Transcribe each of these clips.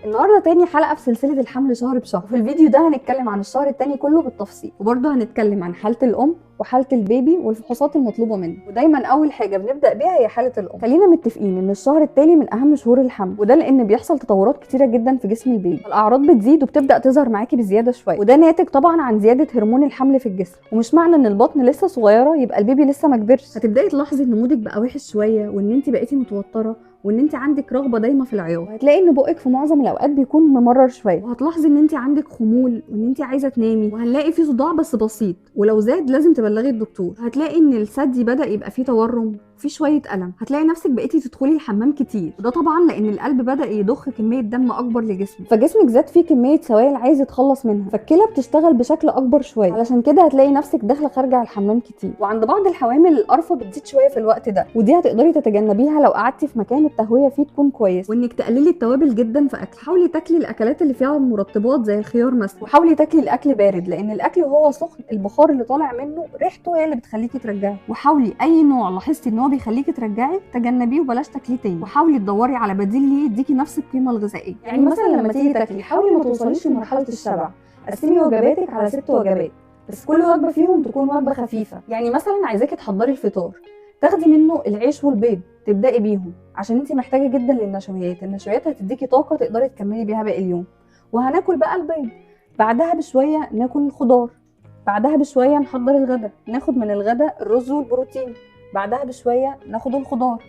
النهارده تاني حلقة في سلسلة الحمل شهر بشهر. في الفيديو ده هنتكلم عن الشهر التاني كله بالتفصيل، وبرده هنتكلم عن حاله الام وحاله البيبي والفحوصات المطلوبة منه. ودايما اول حاجة بنبدا بيها هي حاله الام. خلينا متفقين ان الشهر التاني من اهم شهور الحمل، وده لان بيحصل تطورات كتيرة جدا في جسم البيبي. الاعراض بتزيد وبتبدا تظهر معاكي بزيادة شوية، وده ناتج طبعا عن زيادة هرمون الحمل في الجسم. ومش معنى ان البطن لسه صغيرة يبقى البيبي لسه ما كبرش. هتبداي تلاحظي ان مودك بقى وحش شوية، وان انت بقيتي متوترة، وان انت عندك رغبة دايما في العياط. هتلاقي ان بقك في معظم الاوقات بيكون ممرر شوية، وهتلاحظي ان انت عندك خمول وان انت عايزه تنامي، وهنلاقي في صداع بس بسيط، ولو زاد لازم تبلغي الدكتور. هتلاقي ان الثدي بدا يبقى فيه تورم، في شوية الم، هتلاقي نفسك بقيتي تدخلي الحمام كتير، وده طبعا لان القلب بدا يضخ كمية دم اكبر لجسمك، فجسمك زاد فيه كمية سوائل عايز يتخلص منها، فالكلى بتشتغل بشكل اكبر شوية، علشان كده هتلاقي نفسك داخله خارجه على الحمام كتير. وعند بعض الحوامل القرفه بتزيد شوية في الوقت ده، ودي هتقدري تتجنبيها لو قعدتي في مكان التهويه فيه تكون كويس، وانك تقللي التوابل جدا في اكل. حاولي تاكلي الاكلات اللي فيها مرطبات زي الخيار مثلا، وحاولي تاكلي الاكل بارد، لان الاكل وهو سخن البخار اللي طالع منه ريحته هي اللي بتخليكي ترجعي. وحاولي اي نوع لاحظتي ان هو بيخليكي ترجعي تجنبيه وبلاش تاكليه تاني، وحاولي تدوري على بديل ليه يديكي نفس القيمة الغذائية. يعني مثلا لما تيجي تاكلي حاولي ما توصليش لمرحلة الشبع، قسمي وجباتك على 6 وجبات، بس كل وجبة فيهم تكون وجبة خفيفة. يعني مثلا عايزاكي تحضري الفطار، تاخدي منه العيش والبيض تبدأي بيهم، عشان انت محتاجه جدا للنشويات. النشويات هتديكي طاقة تقدري تكملي بيها باقي اليوم. وهناكل بقى البيض، بعدها بشوية ناكل الخضار، بعدها بشوية نحضر الغدا، ناخد من الغدا الرز والبروتين، بعدها بشوية ناخد الخضار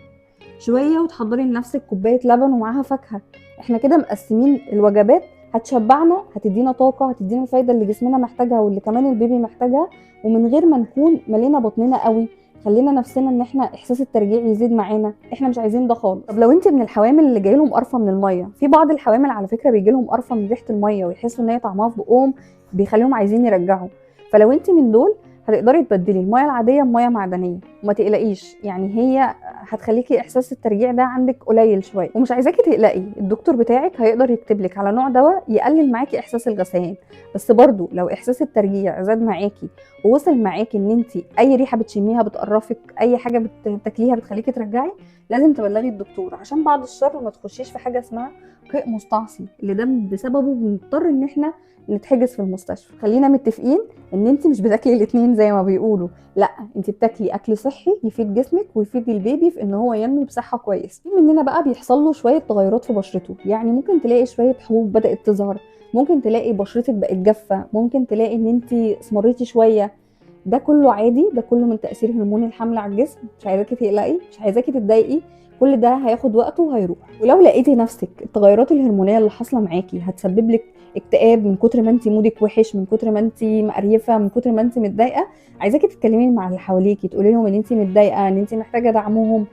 شوية، وتحضري لنفسك كوباية لبن ومعاها فاكهة. احنا كده مقسمين الوجبات، هتشبعنا، هتدينا طاقة، هتدينا الفايدة اللي جسمنا محتاجها واللي كمان البيبي محتاجها، ومن غير ما نكون ملينا بطننا قوي، خلينا نفسنا ان احنا احساس الترجيع يزيد معانا، احنا مش عايزين ده خالص. طب لو انت من الحوامل اللي جاي لهم قرفه من المية، في بعض الحوامل على فكرة بيجي لهم قرفه من ريحه المية ويحسوا ان هي طعمها في بقهم بيخليهم عايزين يرجعوا، فلو انت من دول هتقدري تبدلي المية العادية بميه معدنية، وما تقلقيش، يعني هي هتخليكي احساس الترجيع ده عندك قليل شوية. ومش عايزاكي تقلقي، الدكتور بتاعك هيقدر يكتب لك على نوع دواء يقلل معاكي احساس الغثيان. بس برضو لو احساس الترجيع زاد معاكي ووصل معاكي ان انت اي ريحه بتشميها بتقرفك، اي حاجة بتاكليها بتخليكي ترجعي، لازم تبلغي الدكتور، عشان بعد الشر ما تخشيش في حاجة اسمها قيء مستعصي، اللي ده بسببه بنضطر ان احنا نتحجز في المستشفى. خلينا متفقين ان انت مش بتاكلي الاثنين زي ما بيقولوا، لا، انت بتاكلي اكل صحي يفيد جسمك ويفيد البيبي في ان هو ينمو بصحة كويس. في مننا بقى بيحصل له شوية تغيرات في بشرته، يعني ممكن تلاقي شوية حبوب بدات تظهر، ممكن تلاقي بشرتك بقت جافة، ممكن تلاقي ان انت اسمريتي شوية. ده كله عادي، ده كله من تاثير هرمون الحمل على الجسم. مش عايزاكي تقلقي، مش عايزاكي تتضايقي، كل ده هياخد وقته وهيروح. ولو لقيتي نفسك التغيرات الهرمونيه اللي حاصله معاكي هتسبب لك اكتئاب من كتر ما انت مودك وحش، من كتر ما انت مقريفه، من كتر ما انت متضايقة، عايزاكي تتكلمي مع اللي حواليكي، تقولي لهم ان انت متضايقة، ان انت محتاجه دعمهم.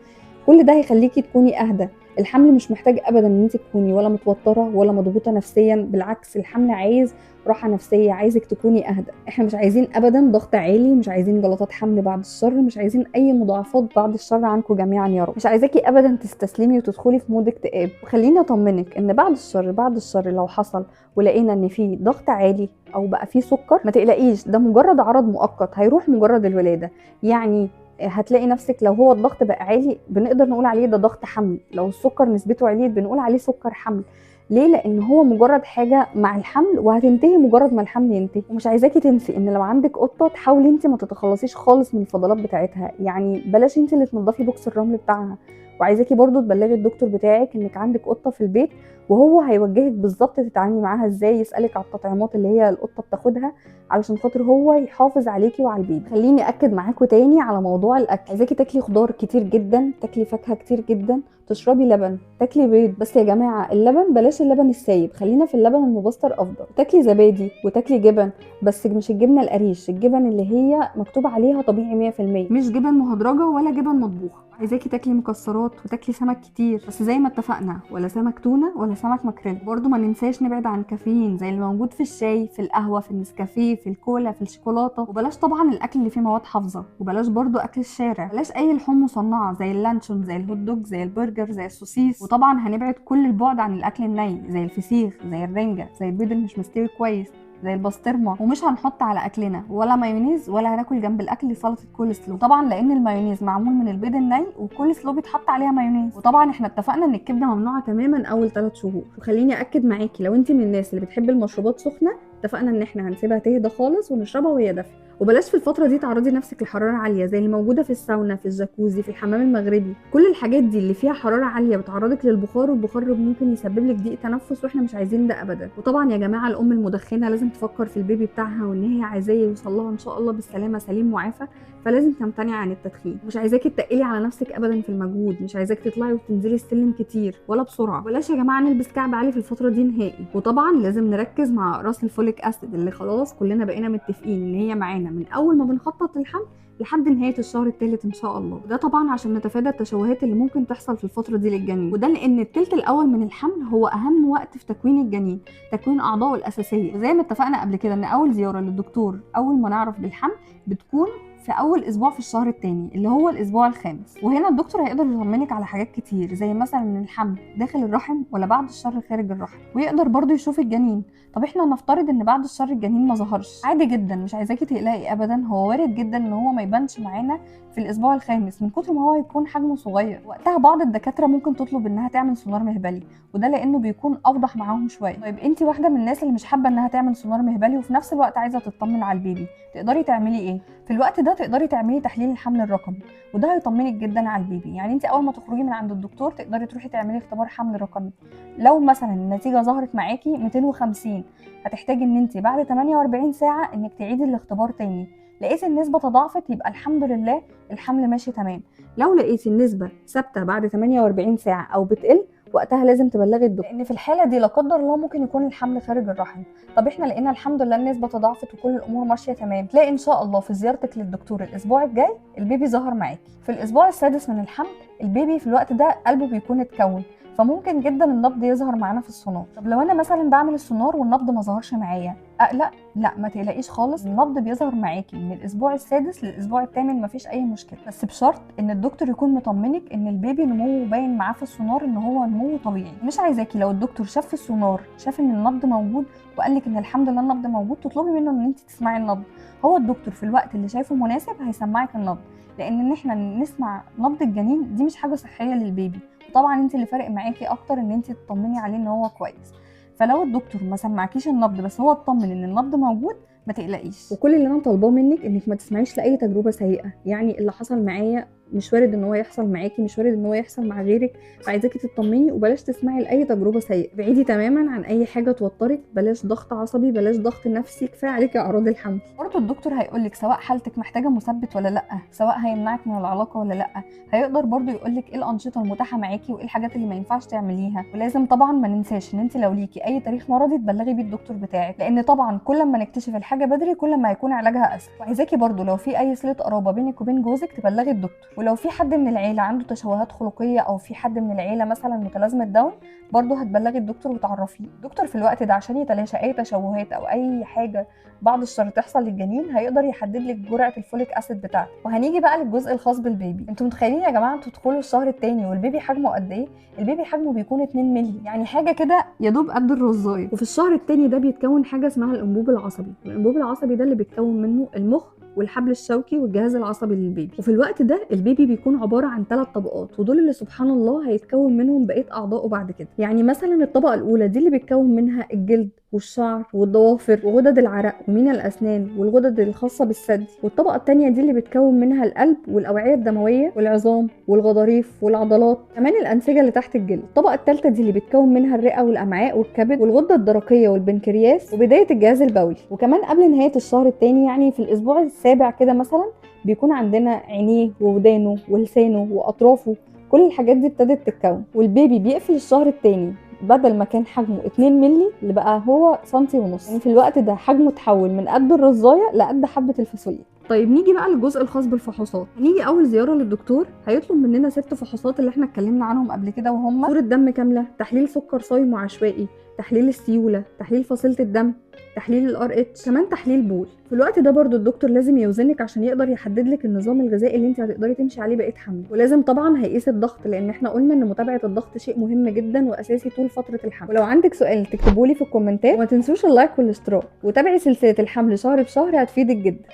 كل ده هيخليكي تكوني اهدى. الحمل مش محتاج ابدا ان انت تكوني ولا متوترة ولا مضغوطه نفسيا، بالعكس الحمل عايز راحة نفسية، عايزك تكوني اهدى. احنا مش عايزين ابدا ضغط عالي، مش عايزين جلطات حمل بعد الشر، مش عايزين اي مضاعفات بعد الشر عنكم جميعا يا رب. مش عايزاكي ابدا تستسلمي وتدخلي في mood اكتئاب. وخليني اطمنك ان بعد الشر، بعد الشر لو حصل ولقينا ان في ضغط عالي او بقى في سكر، ما تقلقيش، ده مجرد عرض مؤقت هيروح مجرد الولادة. يعني هتلاقي نفسك لو هو الضغط بقى عالي بنقدر نقول عليه ده ضغط حمل، لو السكر نسبته عليت بنقول عليه سكر حمل. ليه؟ لان هو مجرد حاجة مع الحمل وهتنتهي مجرد ما الحمل ينتهي. ومش عايزاكي تنسي ان لو عندك قطة تحاولي انت ما تتخلصيش خالص من الفضلات بتاعتها، يعني بلاش انت اللي تنضفي box الرمل بتاعها. وعايزاكي برضو تبلغي الدكتور بتاعك انك عندك قطة في البيت، وهو هيوجهك بالظبط تتعاملي معاها ازاي، يسالك على التطعيمات اللي هي القطة بتاخدها، علشان خاطر هو يحافظ عليكي وعلى البيبي. خليني اكد معاكم تاني على موضوع الاكل. عايزاكي تاكلي خضار كتير جدا، تاكلي فاكهة كتير جدا، تشربي لبن، تاكلي بيض. بس يا جماعة اللبن بلاش اللبن السايب، خلينا في اللبن المبستر افضل. تاكلي زبادي وتاكلي جبن، بس مش الجبنة القريش، الجبن اللي هي مكتوب عليها طبيعي 100%، مش جبن مهدرجه ولا جبن مطبوخه. عايزاكي تاكلي مكسرات وتاكلي سمك كتير، بس زي ما اتفقنا ولا سمك تونه ولا سمك ماكريل. برضو ما ننساش نبعد عن الكافيين زي اللي موجود في الشاي، في القهوة، في النسكافيه، في الكولا، في الشوكولاتة. وبلاش طبعا الاكل اللي فيه مواد حافظه، وبلاش برضو اكل الشارع، بلاش اي لحوم مصنعه زي اللانشون، زي الهوت دوج، زي البرجر، زي السوسيس. وطبعا هنبعد كل البعد عن الاكل الني زي الفسيخ، زي الرنجه، زي البيض اللي مش مستوي كويس. زي البسطرمه، ومش هنحط على اكلنا ولا مايونيز ولا هناكل جنب الاكل سلطة كول سلو، طبعا لان المايونيز معمول من البيض الني وكل سلو بيتحط عليها مايونيز. وطبعا احنا اتفقنا ان الكبده ممنوعة تماما اول 3 شهور. وخليني اكد معاكي لو انت من الناس اللي بتحب المشروبات سخنة، اتفقنا ان احنا هنسيبها تهدى خالص ونشربها وهي دافيه، وبلاش في الفترة دي تعرضي نفسك لحراره عالية زي اللي موجودة في الساونا، في الجاكوزي، في الحمام المغربي. كل الحاجات دي اللي فيها حرارة عالية بتعرضك للبخار، والبخار ممكن يسبب لك ضيق تنفس، واحنا مش عايزين ده ابدا. وطبعا يا جماعة الام المدخنه لازم تفكر في البيبي بتاعها وان هي عايزاه يوصل لها ان شاء الله بالسلامة سليم معافى، فلازم تمتنعي عن التدخين. مش عايزاكي تقلي على نفسك ابدا في المجهود، مش عايزاك تطلعي وتنزلي السلم كتير ولا بسرعة، بلاش يا جماعة نلبس كعب عالي في الفترة دي نهائي. وطبعا لازم نركز مع اقراص ال folic acid اللي خلاص كلنا بقينا متفقين ان هي معانا من اول ما بنخطط للحمل لحد نهاية الشهر الثالث ان شاء الله، وده طبعا عشان نتفادى التشوهات اللي ممكن تحصل في الفترة دي للجنين، وده لان الثلث الاول من الحمل هو اهم وقت في تكوين الجنين، تكوين اعضائه الاساسية. وزي ما اتفقنا قبل كده ان اول زيارة للدكتور اول ما نعرف بالحمل بتكون في اول اسبوع في الشهر الثاني اللي هو الاسبوع الخامس، وهنا الدكتور هيقدر يطمنك على حاجات كتير زي مثلا ان الحمل داخل الرحم ولا بعد الشهر خارج الرحم، ويقدر برضو يشوف الجنين. طب احنا نفترض ان بعد الشهر الجنين ما ظهرش، عادي جدا، مش عايزاكي تقلقي ابدا، هو وارد جدا ان هو ما يبانش معانا في الاسبوع الخامس من كتر ما هو يكون حجمه صغير. وقتها بعض الدكاترة ممكن تطلب انها تعمل سونار مهبلي، وده لانه بيكون اوضح معاهم شوية. طيب انت واحدة من الناس اللي مش حابة انها تعمل سونار مهبلي وفي نفس الوقت عايزه تطمن على البيبي، تقدري تعملي ايه في الوقت ده؟ تقدري تعملي تحليل الحمل الرقمي، وده هيطمنك جدا على البيبي. يعني انت اول ما تخرجي من عند الدكتور تقدري تروحي تعملي اختبار حمل رقمي. لو مثلا النتيجة ظهرت معاكي 250، هتحتاجي ان انت بعد 48 ساعة انك تعيدي الاختبار تاني. لقيتي النسبة تضاعفت يبقى الحمد لله الحمل ماشي تمام. لو لقيتي النسبة ثابتة بعد 48 ساعة او بتقل، وقتها لازم تبلغي الدكتور، لان في الحالة دي لا قدر الله ممكن يكون الحمل خارج الرحم. طب احنا لقينا الحمد لله النسبة تضاعفت وكل الامور ماشية تمام، تلاقي ان شاء الله في زيارتك للدكتور الاسبوع الجاي البيبي ظهر معاكي. في الاسبوع السادس من الحمل البيبي في الوقت ده قلبه بيكون اتكون، فممكن جدا النبض يظهر معانا في السونار. طب لو انا مثلا بعمل السونار والنبض ما ظهرش معايا، اقلق؟ لا ما تقلقيش خالص، النبض بيظهر معاكي من الاسبوع السادس للاسبوع الثامن، مفيش اي مشكلة، بس بشرط ان الدكتور يكون مطمنك ان البيبي نموه باين معاه في السونار ان هو نموه طبيعي. مش عايزاكي لو الدكتور شاف في السونار شاف ان النبض موجود وقال لك ان الحمد لله النبض موجود، تطلبي منه ان انت تسمعي النبض. هو الدكتور في الوقت اللي شايفه مناسب هيسمعك النبض، لان ان احنا نسمع نبض الجنين دي مش حاجة صحية للبيبي، وطبعا انت اللي فارق معاكي اكتر ان انت تطمني عليه ان هو كويس. فلو الدكتور ما سمعكيش النبض بس هو اطمن ان النبض موجود، ما تقلقيش. وكل اللي انا طالباه منك انك ما تسمعيش لاي تجربه سيئه، يعني اللي حصل معايا مش وارد ان هو يحصل معاكي، مش وارد ان هو يحصل مع غيرك، فعايزاكي تطمني وبلاش تسمعي لاي تجربه سيئه. بعيدي تماما عن اي حاجة توترك، بلاش ضغط عصبي، بلاش ضغط نفسي، كفاية عليكي اعراض الحمل. برضه الدكتور هيقول لك سواء حالتك محتاجه مثبت ولا لا، سواء هيمنعك من العلاقة ولا لا، هيقدر برضه يقول لك ايه الانشطة المتاحة معاكي وايه الحاجات اللي ما ينفعش تعمليها. ولازم طبعا ما ننساش ان انت لو ليكي اي تاريخ مرضي تبلغي بيه الدكتور بتاعك، لان طبعا كل ما نكتشف الحاجة بدري كل ما هيكون علاجها اسهل. وعايزاكي برضه لو في اي صله قرابة بينك وبين جوزك تبلغي الدكتور، ولو في حد من العيلة عنده تشوهات خلقية او في حد من العيلة مثلا متلازمة داون برضه هتبلغي الدكتور وتعرفيه. الدكتور في الوقت ده عشان يتلاشى اي تشوهات او اي حاجة بعد الشر تحصل للجنين هيقدر يحدد لك جرعة ال folic acid بتاعته. وهنيجي بقى للجزء الخاص بالبيبي. انتوا متخيلين يا جماعة انتوا تدخلوا الشهر الثاني والبيبي حجمه قد ايه؟ البيبي حجمه بيكون 2 مللي، يعني حاجة كده يا دوب قد الرزايه. وفي الشهر الثاني ده بيتكون حاجة اسمها الانبوب العصبي. الانبوب العصبي ده اللي بيتكون منه المخ والحبل الشوكي والجهاز العصبي للبيبي. وفي الوقت ده البيبي بيكون عبارة عن 3 طبقات، ودول اللي سبحان الله هيتكون منهم بقية اعضائه بعد كده. يعني مثلا الطبقة الاولى دي اللي بيتكون منها الجلد والشعر والضوافر وغدد العرق ومينا الاسنان والغدد الخاصة بالثدي. والطبقة الثانية دي اللي بتكون منها القلب والاوعية الدموية والعظام والغضاريف والعضلات، كمان الانسجة اللي تحت الجلد. الطبقة الثالثة دي اللي بتكون منها الرئة والامعاء والكبد والغده الدرقية والبنكرياس وبداية الجهاز البولي. وكمان قبل نهاية الشهر الثاني، يعني في الاسبوع السابع كده مثلا، بيكون عندنا عينيه وودانه ولسانه واطرافه، كل الحاجات دي ابتدت تتكون. والبيبي بيقفل الشهر الثاني بدل ما كان حجمه 2 مللي اللي بقى هو 1.5 سنتي، يعني في الوقت ده حجمه اتحول من قد الرزايه لقد حبه الفاصوليا. طيب نيجي بقى للجزء الخاص بالفحوصات. هنيجي اول زيارة للدكتور هيطلب مننا 6 فحوصات اللي احنا اتكلمنا عنهم قبل كده، وهم صوره دم كاملة، تحليل سكر صايم وعشوائي، تحليل السيولة، تحليل فصيلة الدم، تحليل الار اتش، كمان تحليل بول. في الوقت ده برضو الدكتور لازم يوزنك عشان يقدر يحدد لك النظام الغذائي اللي انت هتقدري تمشي عليه بقية حملك، ولازم طبعا هيقيس الضغط لان احنا قلنا ان متابعه الضغط شيء مهم جدا واساسي طول فترة الحمل. ولو عندك سؤال تكتبوا لي في الكومنتات، وما تنسوش ال like والاشتراك، وتابعي سلسلة الحمل شهر بشهر هتفيدك جدا.